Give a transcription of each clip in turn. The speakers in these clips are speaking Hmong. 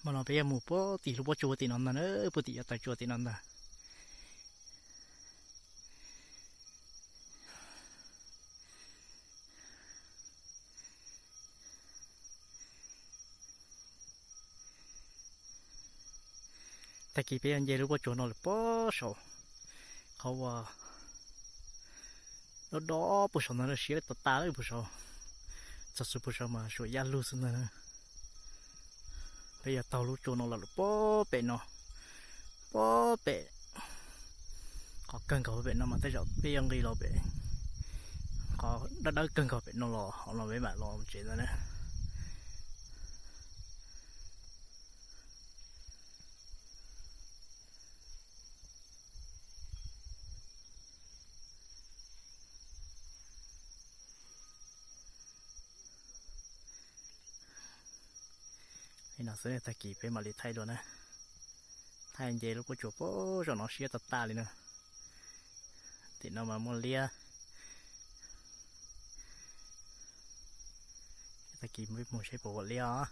No peb yuav mus puag tim lub pob tsuas tim no ntag na, puag tim yav taw tsua tim no ntag. Tag kis peb yuav nce lub pob tsuas no lawm puag saum, qhov uas dob dob puag saum ntawd na, siab tas tas lawm puag saum. Txog xus puag saum mas suam yaj lug xwb ntag. Peb yuav taug lub tsua no los lawm puag pem no, puag pem qhov kawg nkaus pem no mas tej zaum peb yuav nqis los pem qhov dawb dawb kawg nkaus pem no los hauv no peb mam los tsev ntag na. Li no xwb, tag kis peb mam li thaij dua na. Thaij nce lub pob tsuas puag saum no siab tas tas li na. Tim no mas muaj liab. Tag kis peb mus seb puas ua liab os.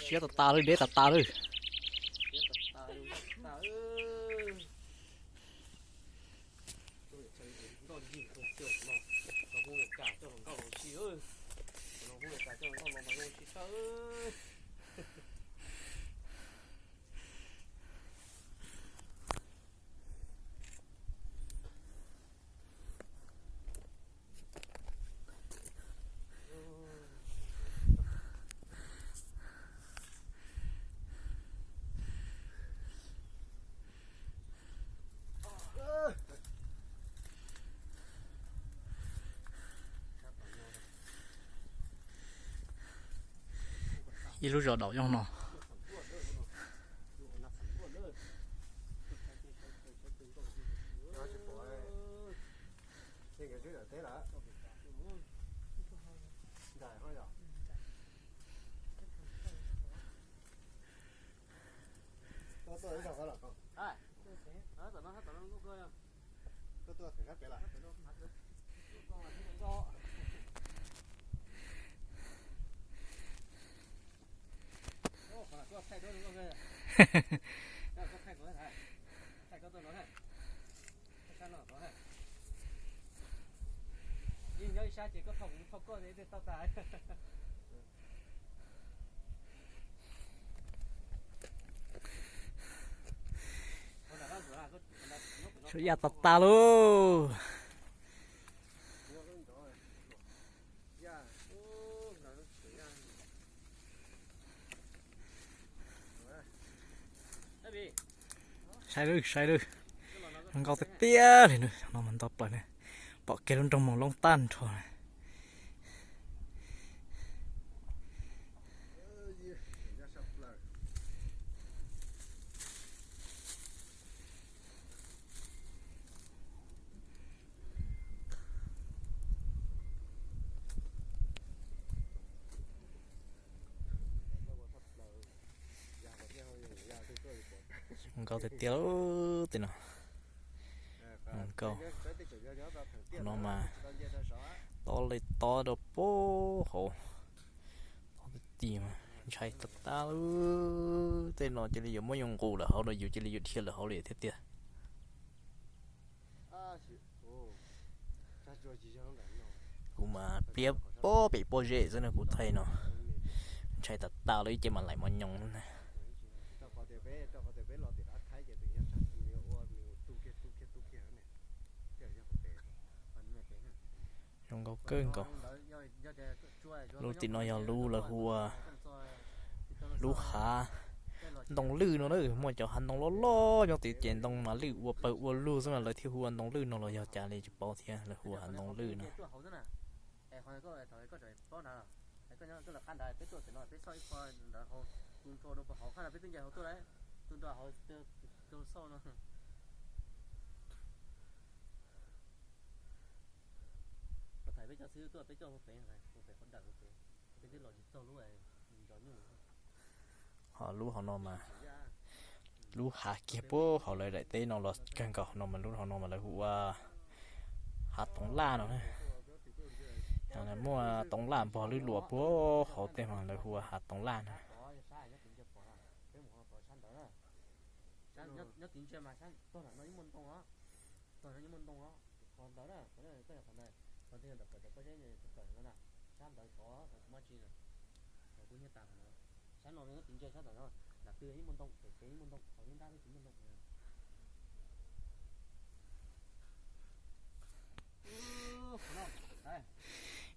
Siab tas tas lawm, deb tas tas lawm. Ib lub zos daum nyob no. Suab yaj tas tas lauj. Sai lawm, sai lawm. Zoo nkauj tiag tiag li na, no mas nto plaws na. Pom kiag lub nroog Moos Loob tag nrho. Zoo nkauj tiag tiag tej no. Zoo nkauj. Qhov no mas tob li tob rau pem hauv. Tob tiag tiag mas ntshai tas tas li. Tej no cia li yuav muab yus nqus lawm hauv no, yus cia li yuav dhia lawm hauv li thiab tiag. Kuv mas pliab pob pem pob zeb xwb no kuv thaij no. Ntshai tas tas li, ib ce mas laim mos nyoos na. Zoo nkauj kawg nkaus. Lub tim no yog lub lawv hu ua lub hav ntoo lwj no na, muaj cov hav ntoo loj loj nyob tid ces ntoo mas lwj ua pawg ua lug xwb mas lawv thiaj hu ua ntoo lwj no los yog cas li tsis paub thiab, lawv hu ua hav ntoo lwj no. Ho lub hauv no mas lub hav kiag puag hauv lawv daim teb no los kawg nkaus no mas lub hauv no mas lawv hu ua hav toov laj no na. Muaj toov laj npog lwj luas puag hauv tej mas lawv hu ua hav toov laj na.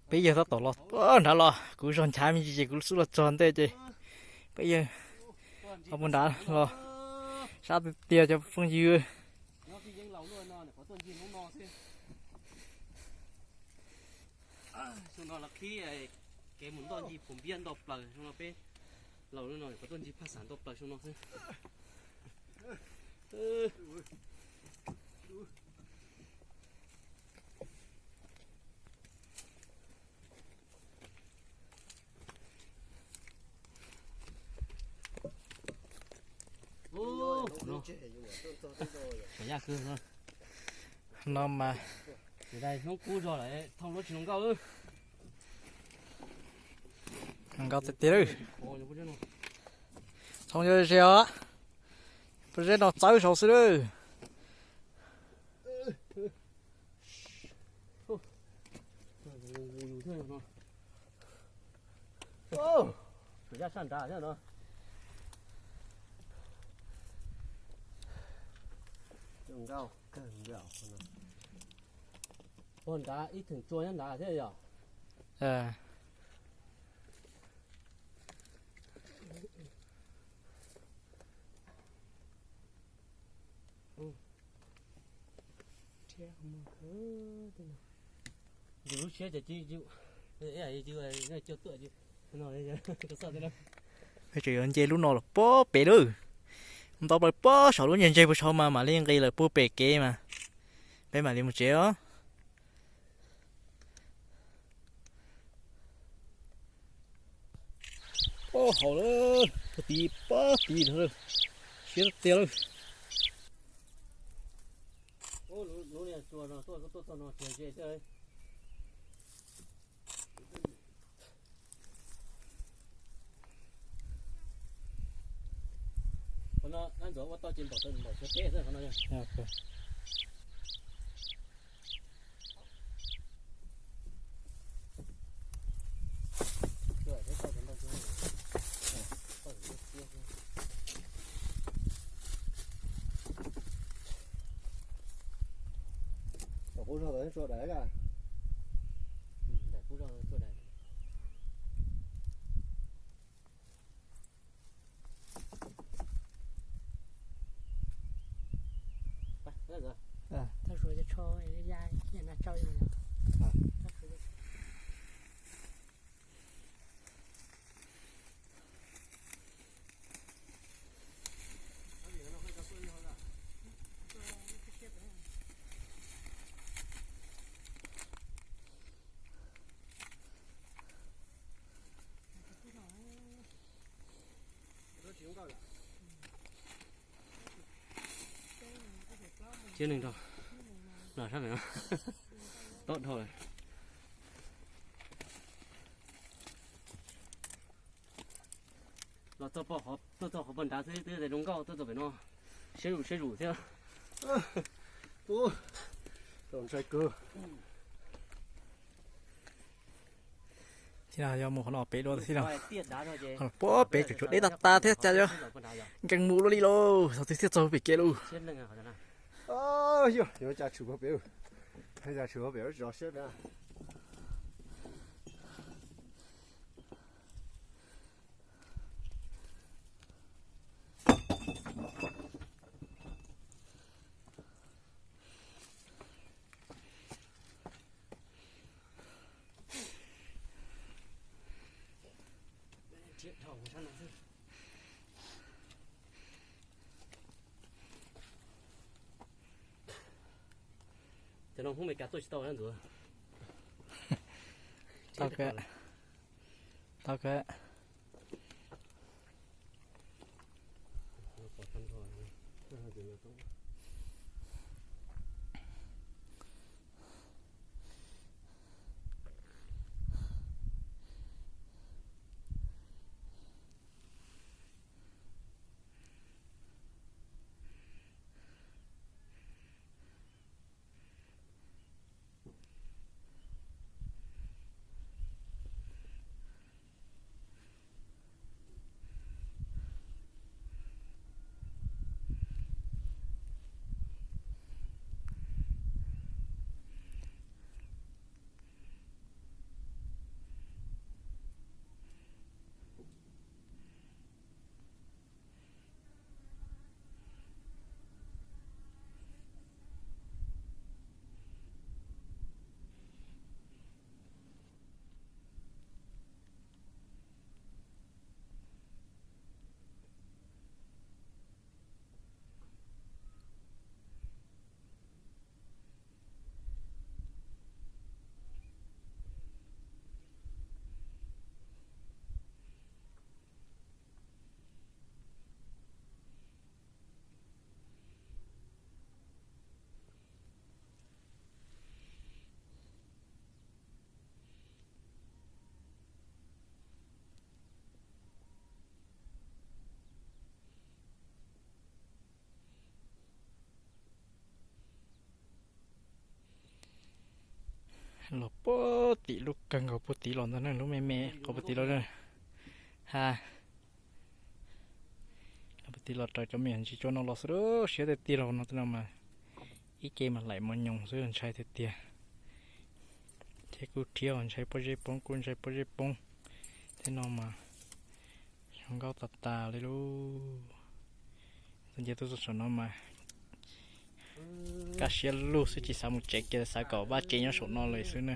Peb yawg tab tom los nrad los, kuv zog nchav me ntsis ces kuv xub los txog ntej ces peb yawg los puag nrad los sab tiag tiag cov phooj ywg. Xyoo no los qhib kev mus ntoj ncig pum npiab nto plaws, xyoo no peb laus no kom tuaj ncig phaj xav nto plaws xyoo no xwb. No mas hnub qub zog lawm, thauj lub tsis zoo nkauj. Nkauj tiag tiag lawm. Txhoov yog zia os, pob zeb no txawb saud xwb lawm. Puag nrad ib theem tsua nyob nrad thiab yom. Yus lub siab ces cia tuaj no, koj xoj ti na. Peb tseem yuav nce lub no lawm puag pem lawm. Ntau plaws puag saum lub niag ntseg puag saud mas mam li nqis lawm puag pem kev mas peb mam li mus tsev os. Puag hauv lawm, puag tid, puag tid no lawm. Siab tiag lawm. Qhov no dab ntxuav ua tau ces npaum tau npaum xyov teb xwb qhov no. Tom qub zog tod tsuas daim. Tib neeg rau no sab pem no, tob dhau lawm. Los txog pem, tuaj txog qhov pem nrad xwb twb zoo nkauj, tuaj txog pem no siab zuj siab zus thiab. Ntshai kawg. Thiab yog mus qhov no pem dua thiab no. Puag pem tseem tshuav deb tag tag thiab cas yog nkees mus luaj li lauj, thaum twg thiaj txog pem kev lauj. Yog, yuav cas tshwm puag pem, cas tshwm puag pem zov siab na. Cov no Hmoob Meskas tuaj tsis tau na ntxuav. Tau kawg. Tau kawg. Los puag tim lub kawg nkaus puag tid los ntag na, lub me me qhov puag tid los na. Ha, los puag tid los raws cov me ntsis cua no los xwb, siab tiag tiag los no tej no mas ib ce mas laim mos nyoos xwb ntshai tiag tiag. Thiab kuj rhiab ntshai pob zeb poob, kuj ntshai pob zeb poob. Tej no mas zoo nkauj tas tas li lauj. Txawm nce tuaj txog saum no mas kaj siab lug xwb, tsis xav mus tsev kiag, xav kom vaj tsev nyob saum no lawm xwb na.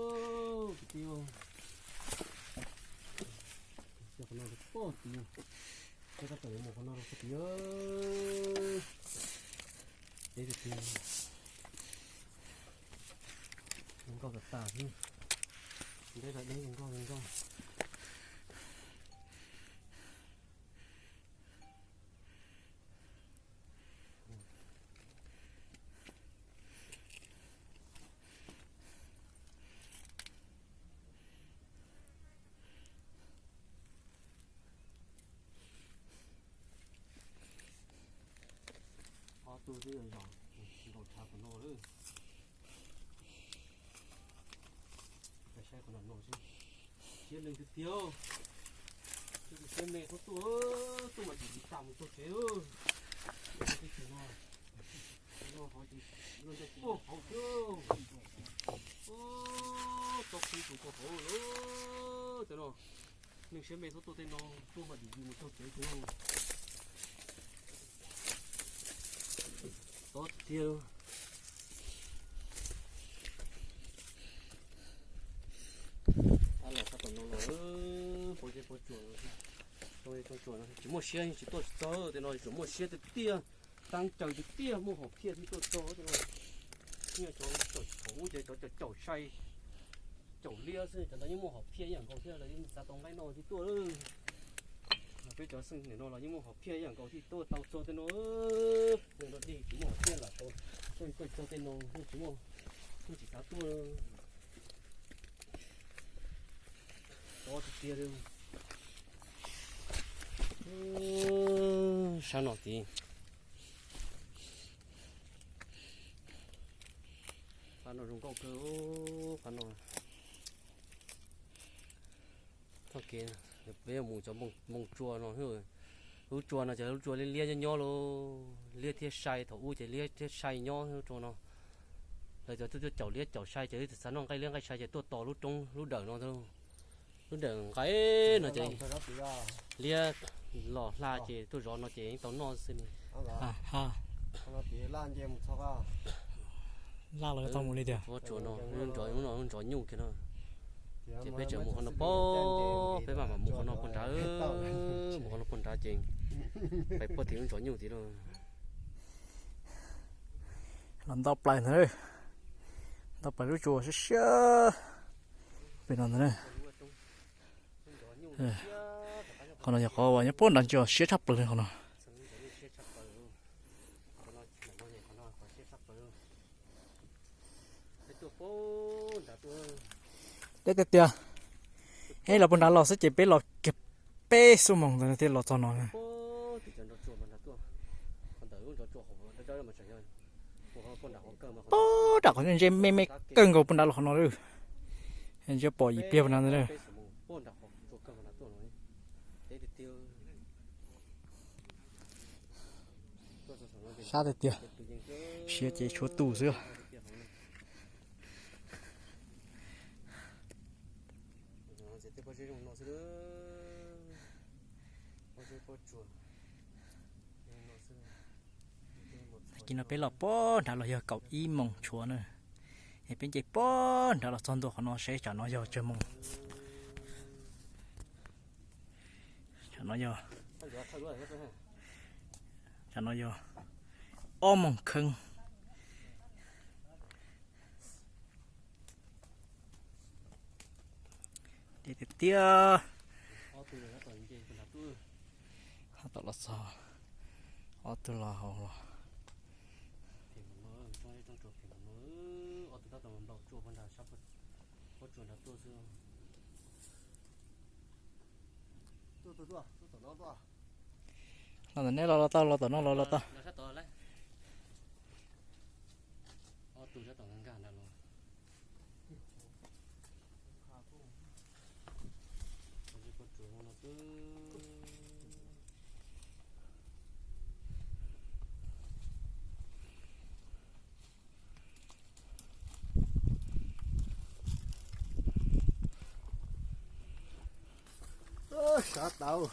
Kwv tij, coj qhov no rau pog tid, coj tab tom yuav mus qhov no rau pog tid. Deb tiag tiag, zoo nkauj tas tas xwb. Deb zom deb, zoo nkauj zoo nkauj. Ob tug twb yog nkaus tshav qhov no lawm. Saib qhov no no xwb. Siab leej tiag tiag. Siab me tuaj tuaj, tuaj mas tsis tsis tas mus txog tsev. Tib tug no, no hov ces no nce puag hauv xwb. Tau pib tus puag hauv lawm. Cov no, neeg siab me tuaj tuaj tej no, tuaj mas tsis tsis mus txog tsev xwb. Tob tiag. Ab, los sab tom no los, pov zeb pov tsuas, tsuas tsis muaj siab tsis tuaj tsis txog tej no, tsuas muaj siab tiag tiag, tab caws tiag tiag, muaj hom phiaj thiaj tuaj txog tej no. Nyob cov caum ub ces cov caum sai, caum liab xwb, cov ntawd yeej muaj hom phiaj ib yam nkaus thiab, lawv yeej xav tau nqaij noj thiaj tuaj. Peb cov xeem nim no los yeej muaj hom phiaj ib yam nkaus thiaj tuaj tau txog tej no. Tej no dej tsis muaj hom phiaj lam tau tuaj txog tej no, yeej tsis muaj, yeej tsis xav tuaj. Tob tiag tiag li. Sab no tid. Qhov no zoo nkauj kawg, qhov no. Txoj kev peb yuav mus cov moo tsua no, lub tsua no ces lub tsua liab liab nyob nyob lauj, liab thiab sai, thaum ub ces liab thiab sai nyob lub tsua no. Lawv cov twb tuaj caum liab caum sai ces twb tsis xav noj nqaij liab nqaij sai ces tuaj tos lub roob lub dawm no, lub dawm nqaij no ces liab los hla ces tuaj zov no ces yeej tau noj xwb ne. Laj los tau mus li tiag. Tsua no, ntsov nyuj kiag no. Ces peb tseem mus qhov no pog, peb mam mam mus qhov no puag nrad, mus qhov no puag nrad ces pais puag tim lub ntsov nyuj tid lauj. Los nto plaws ntawd, nto plaws lub tsua siab siab pem no ntag na. Qhov no yog qhov uas nyob puag nrad ntsia siab tshaj plaws li qhov no. Deb tiag tiag. Ib los puag nrad los xwb ces peb los kiag peb xuab moos ntawd thiaj los txog no. Puag nram qhov ntse me me kawg nkaus puag nrad los qhov no lawm. Ntsia pom yim pliag puag nrad ntawd na. Sab tiag tiag, siav ces tshuav tus xwb. Tag kis no peb los puag nrad los yog kaum ib moos tshuav na, es peb nce puag nrad los txog ntua qhov no seb tsam no yog tsawg moos. Tsam no yog, tsam no yog ob moos kheev. Deb tiag tiag. Tom los txog, ob tug los hauv los. Los tom neb los los tau, los tom no los los tau. Sab tau.